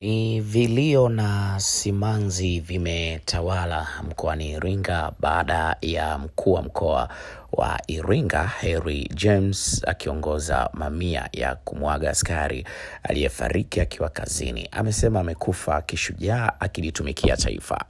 Ni vilio na simanzi vimetawala mkoani Iringa baada ya mkuu wa mkoa wa Iringa Harry James akiongoza mamia ya kumwaga askari aliyefariki akiwa kazini. Amesema amekufa kishujaa akilitumikia taifa.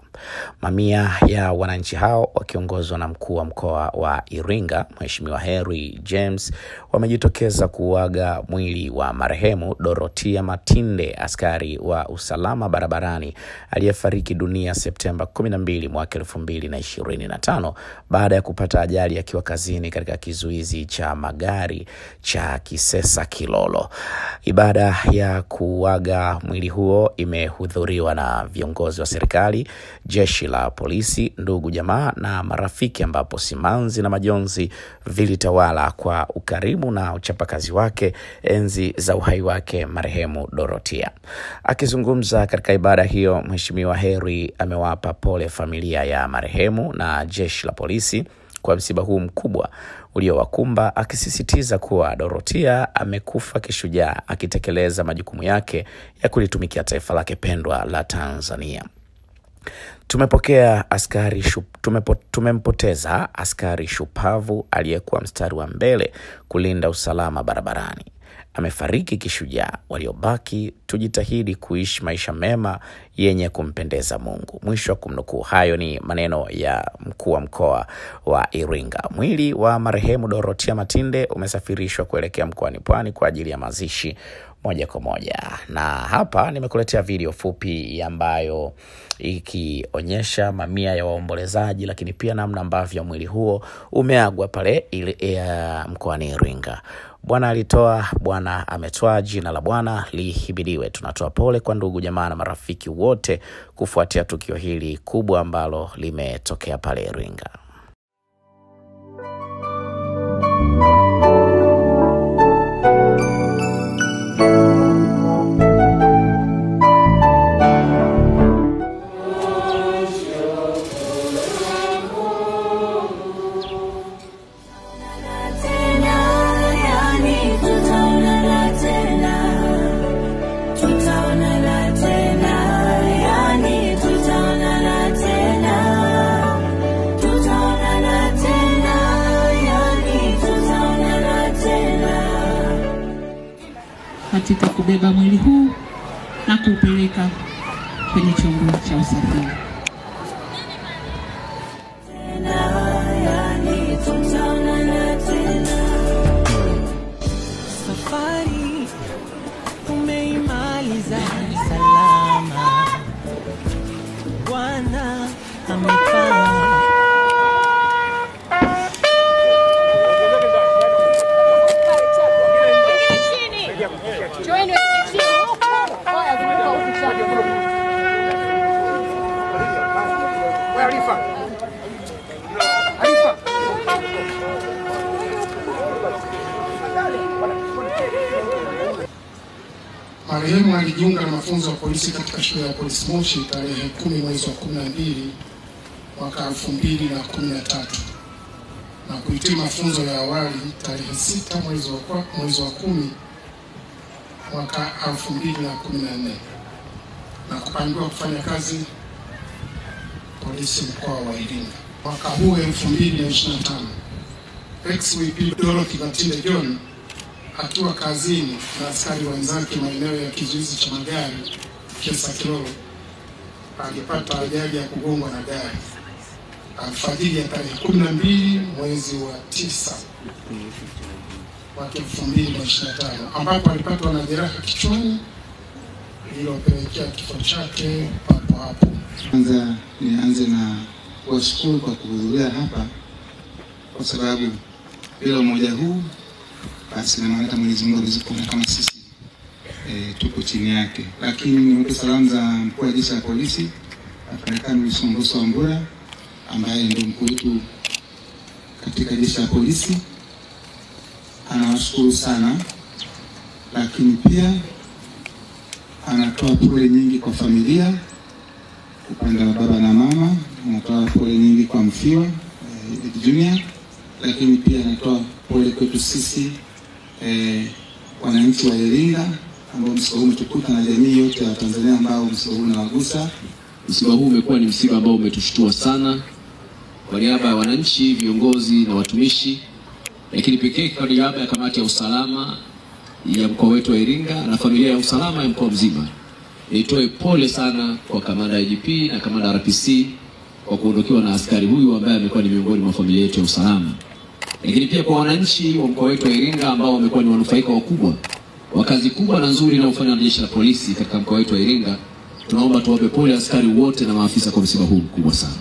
Mamia ya wananchi hao wakiongozwa na mkuu wa mkoa wa Iringa Mheshimiwa Harry James wamejitokeza kuaga mwili wa marehemu Dorotia Matinde, askari wa usalama barabarani aliyefariki dunia Septemba 12 mwaka 2025 baada ya kupata ajali akiwa kazini katika kizuizi cha magari cha Kisesa Kilolo. Ibada ya kuaga mwili huo imehudhuriwa na viongozi wa serikali, jeshi la polisi, ndugu jamaa na marafiki, ambapo simanzi na majonzi vilitawala kwa ukarimu na uchapakazi wake enzi za uhai wake marehemu Dorotia. Akizungumza katika ibada hiyo, Mheshimiwa Harry amewapa pole familia ya marehemu na jeshi la polisi kwa msiba huu mkubwa uliowakumba, akisisitiza kuwa Dorotia amekufa kishujaa akitekeleza majukumu yake ya kulitumikia taifa lake pendwa la Tanzania. Tumempoteza askari shupavu aliyekuwa mstari wa mbele kulinda usalama barabarani. Amefariki kishujaa. Waliobaki tujitahidi kuishi maisha mema yenye kumpendeza Mungu. Mwisho wa kumnukuu. Hayo ni maneno ya mkuu wa mkoa wa Iringa. Mwili wa marehemu Dorotia Matinde umesafirishwa kuelekea mkoani Pwani kwa ajili ya mazishi moja kwa moja. Na hapa nimekuletea video fupi ambayo ikionyesha mamia ya waombolezaji, lakini pia namna ambavyo mwili huo umeagwa pale mkoani Iringa. Bwana alitoa, Bwana ametoa, jina la Bwana lihimidiwe. Tunatoa pole kwa ndugu jamaa na marafiki wote kufuatia tukio hili kubwa ambalo limetokea pale Iringa. Katika kubeba mwili huu na kuupeleka kwenye chombo cha usafiri. Safari umeimaliza salama, Bwana amefanya. Marehemu alijiunga na mafunzo ya polisi katika shule ya polisi Moshi tarehe 10 mwezi wa 12 mwaka 2013 na kuhitimu mafunzo ya awali tarehe 6 mwezi wa 10 mwaka 2014 na kupangiwa kufanya kazi polisi mkoa wa Iringa. Mwaka huu 2025 ex-VP Dorothy Matinde John akiwa kazini na askari wenzake maeneo ya kizuizi cha magari Kisesa Kilolo alipata ajali ya kugongwa na gari alfajiri ya tarehe 12 mwezi wa 9 mwaka 2025, ambapo alipatwa na jeraha kichwani lililopelekea kifo chake papo hapo. Kwanza nianze na kuwashukuru kwa kuhudhuria hapa, kwa sababu bila umoja huu basi na maana Mwenyezi Mungu hawezi kuona kama sisi tuko chini yake. Lakini niwape salamu za mkuu wa jeshi la polisi Afande Wilson Wambura ambaye ndio mkuu wetu katika jeshi la polisi. Anawashukuru sana, lakini pia anatoa pole nyingi kwa familia, upande wa baba na mama, anatoa pole nyingi kwa mfiwa Junior, lakini pia anatoa pole kwetu sisi wananchi wa Iringa ambao msiba huu umetukuta na jamii yote ya Tanzania ambao msiba huu unawagusa. Msiba huu umekuwa ni msiba ambao umetushtua sana. Kwa niaba ya wananchi, viongozi na watumishi, lakini pekee kwa niaba ya kamati ya usalama ya mkoa wetu wa Iringa na familia ya usalama ya mkoa mzima, nitoe pole sana kwa kamanda IGP na kamanda RPC kwa kuondokewa na askari huyu ambaye amekuwa ni miongoni mwa familia yetu ya usalama. Lakini pia kwa wananchi wa mkoa wetu wa Iringa ambao wamekuwa ni wanufaika wakubwa wa kazi kubwa na nzuri inayofanywa na jeshi la polisi katika mkoa wetu wa Iringa, tunaomba tuwape pole askari wote na maafisa kwa msiba huu mkubwa sana.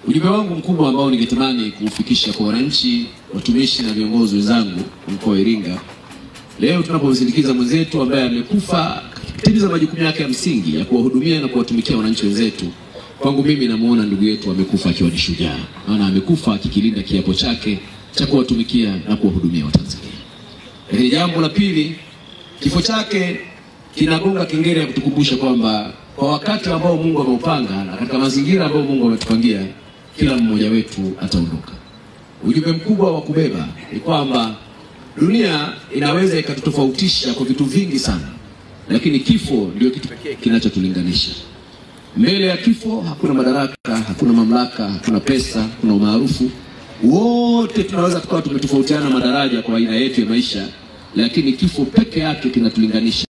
Ujumbe wangu mkubwa ambao ningetamani kuufikisha kwa wananchi, watumishi na viongozi wenzangu wa mkoa wa Iringa, leo tunapomsindikiza mwenzetu ambaye amekufa akitimiza majukumu yake ya msingi ya kuwahudumia na kuwatumikia wananchi wenzetu, kwangu mimi namuona ndugu yetu amekufa akiwa ni shujaa, maana amekufa akikilinda kiapo chake cha kuwatumikia na kuwahudumia Watanzania. Lakini jambo la pili, kifo chake kinagonga kengele ya kutukumbusha kwamba kwa wakati ambao Mungu ameupanga na katika mazingira ambayo Mungu ametupangia, kila mmoja wetu ataondoka. Ujumbe mkubwa wa kubeba ni kwamba dunia inaweza ikatutofautisha kwa vitu vingi sana, lakini kifo ndio kitu pekee kinachotulinganisha. Mbele ya kifo hakuna madaraka, hakuna mamlaka, hakuna pesa, hakuna umaarufu. Wote tunaweza tukawa tumetofautiana madaraja kwa aina yetu ya maisha, lakini kifo peke yake kinatulinganisha.